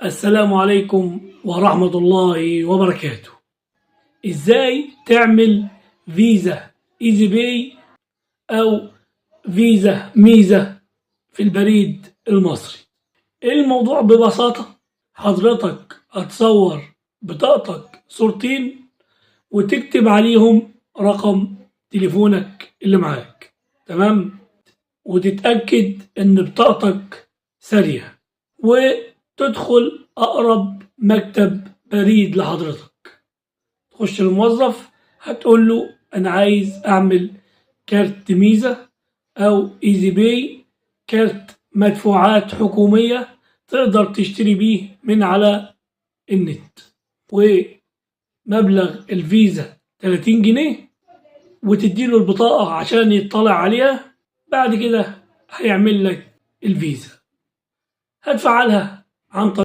السلام عليكم ورحمة الله وبركاته. ازاي تعمل فيزا Easy Pay او فيزا ميزة في البريد المصري؟ الموضوع ببساطة، حضرتك هتصور بطاقتك صورتين وتكتب عليهم رقم تليفونك اللي معاك، تمام؟ وتتأكد ان بطاقتك سارية، وتدخل أقرب مكتب بريد لحضرتك. تخش الموظف هتقول له أنا عايز أعمل كارت ميزة أو Easy Pay، كارت مدفوعات حكومية تقدر تشتري بيه من على النت، ومبلغ الفيزا 30 جنيه، وتديله البطاقة عشان يطلع عليها. بعد كده هيعمل لك الفيزا، هتفعلها عن طريق